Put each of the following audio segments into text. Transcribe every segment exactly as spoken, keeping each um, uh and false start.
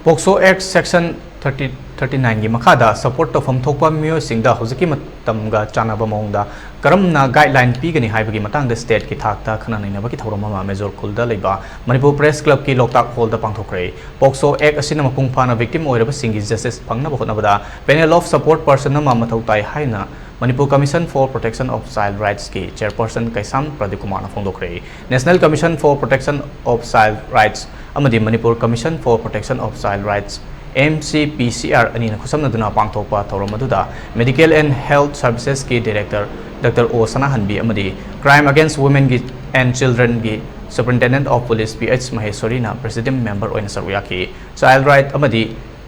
ꯄꯣꯛꯁꯣ ꯑꯦꯛ section thirty thirty ꯅꯥꯏꯟꯒꯤ ꯃꯈꯥꯗ support ꯇꯧꯐꯝ ꯊꯣꯛꯄ ꯃꯤꯑꯣꯏꯁꯤꯡꯗ ꯍꯧꯖꯤꯛꯀꯤ ꯃꯇꯝꯒ ꯆꯥꯟꯅꯕ ꯃꯑꯣꯡꯗ ꯀꯔꯝꯅ ꯒꯥꯏꯗꯂꯥꯏꯟ ꯄꯤꯒꯅꯤ ꯍꯥꯏꯕꯒꯤ ꯃꯇꯥꯡꯗ ꯁ꯭ꯇꯦꯠꯀꯤ ꯊꯥꯛꯇ ꯈꯟꯅ ꯅꯩꯅꯕꯒꯤ ꯊꯧꯔꯝ ꯑꯃ ꯃꯦꯖꯣꯔ ꯈꯨꯜꯗ ꯂꯩꯕ ꯃꯅꯤꯄꯨꯔ ꯄ꯭ꯔꯦꯁ ꯀ꯭ꯂꯕꯀꯤ ꯂꯣꯛꯇꯥꯛ ꯍꯣꯜꯗ ꯄꯥꯡꯊꯣꯛꯈ꯭ꯔꯦ꯫ ꯄꯣꯛꯁꯣ ꯑꯦꯛ ꯑꯁꯤꯅ ꯃꯄꯨꯡ ꯐꯥꯅ ꯚꯤꯛꯇꯤꯝ ꯑꯣꯏꯔꯕꯁꯤꯡꯒꯤ ꯖꯁꯇꯤꯁ ꯐꯪꯅꯕ ꯍꯣꯠꯅꯕꯗ ꯄꯦꯅꯦꯜ ꯑꯣꯐ ꯁꯄꯣꯔꯠ ꯄꯔꯁꯟ ꯑꯃ ꯃꯊꯧ ꯇꯥꯏ ꯍꯥꯏꯅ Manipur Commission for Protection of Child Rightsꯀꯤ ꯆꯦꯌꯔꯄꯔꯁꯟ ꯀꯩꯁꯥꯝ ꯄ꯭ꯔꯗꯤꯞ ꯀꯨꯃꯥꯔꯅ ꯐꯣꯡꯗꯣꯛꯈ꯭ꯔꯦ꯫ National Commission for Protection of Child Rights ꯑꯃꯗꯤ Manipur Commission for Protection of Child Rights, M C P C R, ꯑꯅꯤꯅ ꯈꯨꯠꯁꯝꯅꯗꯨꯅ ꯄꯥꯡꯊꯣꯛꯄ ꯊꯧꯔꯝ ꯑꯗꯨꯗ Medical and Health Servicesꯀꯤ Director Doctor O ꯁꯅꯥꯍꯟꯕꯤ ꯑꯃꯗꯤ Crime Against Womenꯒꯤ and Childrenꯒꯤ Superintendent of Police P H ꯃꯍꯦꯁ꯭ꯋꯔꯤꯅ Presiding Member ꯑꯣꯏꯅ ꯁꯔꯨꯛ ꯌꯥꯈꯤ꯫ Child Right ꯑꯃꯗꯤ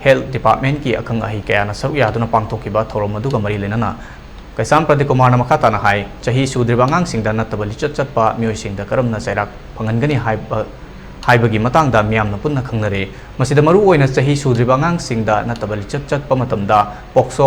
Health Departmentꯀꯤ ꯑꯈꯪ ꯑꯍꯩ ꯀꯌꯥꯅ ꯁꯔꯨꯛ ꯌꯥꯗꯨꯅ ꯄꯥꯡꯊꯣꯛꯈꯤꯕ ꯊꯧꯔꯝ ꯑꯗꯨꯒ ꯃꯔꯤ ꯂꯩꯅꯅ ꯀꯩꯁꯥꯝ ꯄ꯭ꯔꯗꯤꯞ ꯀꯨꯃꯥꯔꯅ ꯃꯈꯥ ꯇꯥꯅ ꯍꯥꯏ, ꯆꯍꯤ ꯁꯨꯗ꯭ꯔꯤꯕ ꯑꯉꯥꯡꯁꯤꯡꯗ ꯅꯠꯇꯕ ꯂꯤꯆꯠ ꯆꯠꯄ ꯃꯤꯑꯣꯏꯁꯤꯡꯗ ꯀꯔꯝꯅ ꯆꯩꯔꯥꯛ ꯐꯪꯍꯟꯒꯅꯤ ꯍꯥꯏꯕ, ꯍꯥꯏꯕꯒꯤ ꯃꯇꯥꯡꯗ ꯃꯤꯌꯥꯝꯅ ꯄꯨꯟꯅ ꯈꯪꯅꯔꯦ꯫ ꯃꯁꯤꯗ ꯃꯔꯨ ꯑꯣꯏꯅ ꯆꯍꯤ ꯁꯨꯗ꯭ꯔꯤꯕ ꯑꯉꯥꯡꯁꯤꯡꯗ ꯅꯠꯇꯕ ꯂꯤꯆꯠ ꯆꯠꯄ ꯃꯇꯝꯗ ꯄꯣꯛꯁꯣ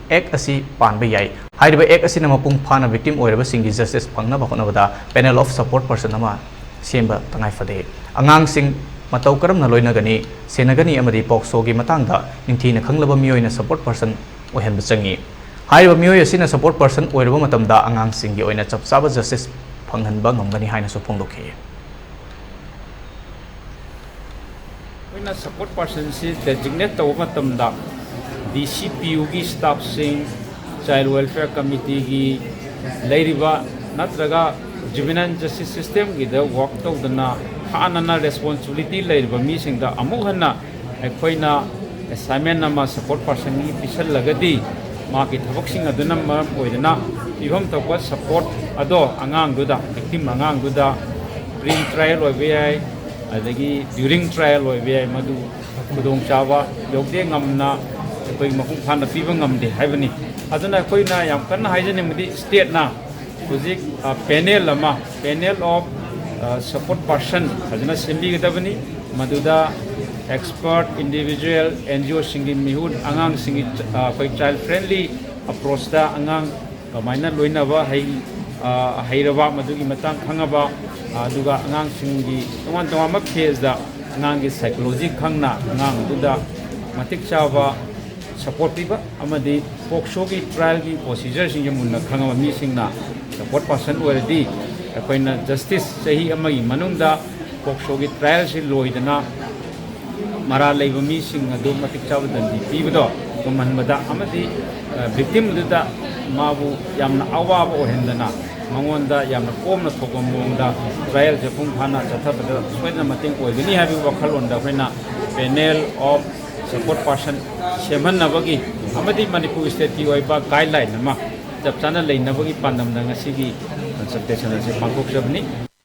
ꯑꯦꯛ ꯑꯁꯤ ꯄꯥꯟꯕ ꯌꯥꯏ꯫ ꯍꯥꯏꯔꯤꯕ ꯑꯦꯛ ꯑꯁꯤꯅ ꯃꯄꯨꯡ ꯐꯥꯅ ꯚꯤꯛꯇꯤꯝ ꯑꯣꯏꯔꯕꯁꯤꯡꯒꯤ ꯖꯁꯇꯤꯁ ꯐꯪꯅꯕ ꯍꯣꯠꯅꯕꯗ ꯄꯦꯅꯦꯜ ꯑꯣꯐ ꯁꯄꯣꯔꯠ ꯄꯔꯁꯟ ꯑꯃ ꯁꯦꯝꯕ ꯇꯉꯥꯏ ꯐꯗꯦ꯫ ꯑꯉꯥꯡꯁꯤꯡ ꯃꯇꯧ ꯀꯔꯝꯅ ꯂꯣꯏꯅꯒꯅꯤ, ꯁꯦꯟꯅꯒꯅꯤ ꯑꯃꯗꯤ ꯄꯣꯛꯁꯣꯒꯤ ꯃꯇꯥꯡꯗ ꯅꯤꯡꯊꯤꯅ ꯈꯪꯂꯕ ꯃꯤꯑꯣꯏꯅ ꯁꯄꯣꯔꯠ ꯄꯔꯁꯟ ꯑꯣꯏꯍꯟꯕ ꯆꯪꯏ꯫ ꯍꯥꯏꯔꯤꯕ ꯃꯤꯑꯣꯏ ꯑꯁꯤꯅ ꯁꯄꯣꯔꯠ ꯄꯔꯁꯟ ꯑꯣꯏꯔꯕ ꯃꯇꯝꯗ ꯑꯉꯥꯡꯁꯤꯡꯒꯤ ꯑꯣꯏꯅ ꯆꯞ ꯆꯥꯕ ꯖꯁꯇꯤꯁ ꯐꯪꯍꯟꯕ ꯉꯝꯒꯅꯤ ꯍꯥꯏꯅꯁꯨ ꯐꯣꯡꯗꯣꯛꯈꯤ꯫ ꯑꯩꯈꯣꯏꯅ ꯁꯄꯣꯔꯠ ꯄꯔꯁꯟꯁꯤ ꯗꯦꯖꯤꯒꯅꯦꯠ ꯇꯧꯕ ꯃꯇꯝꯗ ꯗꯤ ꯁꯤ ꯄꯤ ꯌꯨꯒꯤ ꯁ꯭ꯇꯥꯐꯁꯤꯡ, ꯆꯥꯏꯜ ꯋꯦꯜꯐꯤꯌꯔ ꯀꯃꯤꯇꯤꯒꯤ ꯂꯩꯔꯤꯕ ꯅꯠꯇ꯭ꯔꯒ ꯖꯨꯕꯤꯅꯥꯏꯜ ꯖꯁꯇꯤꯁ ꯁꯤꯁꯇꯦꯝꯒꯤꯗ ꯋꯥꯔꯛ ꯇꯧꯗꯅ ꯍꯥꯟꯅꯅ ꯔꯦꯁꯄꯣꯟꯁꯤꯕꯤꯂꯤꯇꯤ ꯂꯩꯔꯤꯕ ꯃꯤꯁꯤꯡꯗ ꯑꯃꯨꯛ ꯍꯟꯅ ꯑꯩꯈꯣꯏꯅ ꯑꯦꯁꯥꯏꯟꯃꯦꯟ ꯑꯃ ꯁꯄꯣꯔꯠ ꯄꯔꯁꯟꯒꯤ ꯄꯤꯁꯜꯂꯒꯗꯤ ꯃꯥꯒꯤ ꯊꯕꯛꯁꯤꯡ ꯑꯗꯨꯅ ꯃꯔꯝ ꯑꯣꯏꯗꯨꯅ ꯄꯤꯐꯝ ꯊꯣꯛꯄ ꯁꯄꯣꯔꯠ ꯑꯗꯣ ꯑꯉꯥꯡꯗꯨꯗ, ꯚꯤꯛꯇꯤꯝ ꯑꯉꯥꯡꯗꯨꯗ ꯄ꯭ꯔꯤ ꯇ꯭ꯔꯥꯏꯌꯦꯜ ꯑꯣꯏꯕ ꯌꯥꯏ, ꯑꯗꯒꯤ ꯗ꯭ꯌꯨꯔꯤꯡ ꯇ꯭ꯔꯥꯏꯌꯦꯜ ꯑꯣꯏꯕ ꯌꯥꯏ, ꯃꯗꯨ ꯈꯨꯗꯣꯡꯆꯥꯕ ꯌꯧꯗꯦ, ꯉꯝꯅ ꯑꯩꯈꯣꯏ ꯃꯄꯨꯡ ꯐꯥꯅ ꯄꯤꯕ ꯉꯝꯗꯦ ꯍꯥꯏꯕꯅꯤ꯫ ꯑꯗꯨꯅ ꯑꯩꯈꯣꯏꯅ ꯌꯥꯝ ꯀꯟꯅ ꯍꯥꯏꯖꯅꯤꯡꯕꯗꯤ ꯁ꯭ꯇꯦꯠꯅ ꯍꯧꯖꯤꯛ, ꯑ, ꯄꯦꯅꯦꯜ ꯑꯃ, ꯄꯦꯅꯦꯜ ꯑꯣꯐ, ꯑ, ꯁꯄꯣꯔꯠ ꯄꯔꯁꯟ ꯐꯖꯅ ꯁꯦꯝꯕꯤꯒꯗꯕꯅꯤ꯫ ꯃꯗꯨꯗ ꯑꯦꯛꯁꯄꯔꯠ, ꯏꯟꯗꯤꯚꯤꯖꯨꯋꯦꯜ, ꯑꯦꯟ ꯖꯤ ꯑꯣꯁꯤꯡꯒꯤ ꯃꯤꯍꯨꯠ, ꯑꯉꯥꯡꯁꯤꯡꯒꯤ, ꯑ, ꯑꯩꯈꯣꯏ ꯆꯥꯏꯜ ꯐ꯭ꯔꯦꯟꯂꯤ ꯑꯦꯄ꯭ꯔꯣꯆꯇ ꯑꯉꯥꯡ ꯀꯃꯥꯏꯅ ꯂꯣꯏꯅꯕ ꯍꯩ-, ꯑ, ꯍꯩꯔꯕ, ꯃꯗꯨꯒꯤ ꯃꯇꯥꯡ ꯈꯪꯉꯕ, ꯑ, ꯑꯗꯨꯒ ꯑꯉꯥꯡꯁꯤꯡꯒꯤ ꯇꯣꯉꯥꯟ ꯇꯣꯉꯥꯟꯕ ꯐꯦꯖꯇ ꯑꯉꯥꯡꯒꯤ psychology ꯈꯪꯅ ꯑꯉꯥꯡꯗꯨꯗ ꯃꯇꯤꯛ ꯆꯥꯕ support ꯄꯤꯕ ꯑꯃꯗꯤ ꯄꯣꯛꯁꯣꯒꯤ trialꯒꯤ procedureꯁꯤꯡꯁꯦ ꯃꯨꯟꯅ ꯈꯪꯉꯕ ꯃꯤꯁꯤꯡꯅ support person ꯑꯣꯏꯔꯗꯤ ꯑꯩꯈꯣꯏꯅ justice ꯆꯍꯤ ꯑꯃꯒꯤ ꯃꯅꯨꯡꯗ ꯄꯣꯛꯁꯣꯒꯤ trialꯁꯤ ꯂꯣꯏꯗꯅ ꯃꯔꯥꯜ ꯂꯩꯕ ꯃꯤꯁꯤꯡ ꯑꯗꯨ ꯃꯇꯤꯛ ꯆꯥꯕ ꯗꯟꯗꯤ ꯄꯤꯕꯗꯣ ꯉꯝꯍꯟꯕꯗ ꯑꯃꯗꯤ victim ꯑꯗꯨꯗ ꯃꯥꯕꯨ ꯌꯥꯝꯅ ꯑꯋꯥꯕ ꯑꯣꯏꯍꯟꯗꯅ ꯃꯉꯣꯟꯗ ꯌꯥꯝꯅ ꯀꯣꯝꯅ ꯊꯣꯛꯄ ꯃꯑꯣꯡꯗ trialꯁꯦ ꯃꯄꯨꯡ ꯐꯥꯅ ꯆꯠꯊꯕꯗ ꯁꯣꯏꯗꯅ ꯃꯇꯦꯡ ꯑꯣꯏꯒꯅꯤ ꯍꯥꯏꯕꯒꯤ ꯋꯥꯈꯜꯂꯣꯟꯗ ꯑꯩꯈꯣꯏꯅ panel of support person ꯁꯦꯝꯍꯟꯅꯕꯒꯤ ꯑꯃꯗꯤ ꯃꯅꯤꯄꯨꯔ stateꯀꯤ ꯑꯣꯏꯕ guideline ꯑꯃ ꯆꯞ ꯆꯥꯅ ꯂꯩꯅꯕꯒꯤ ꯄꯥꯟꯗꯝꯗ ꯉꯁꯤꯒꯤ consultation ꯑꯁꯤ ꯄꯥꯡꯊꯣꯛꯆꯕꯅꯤ꯫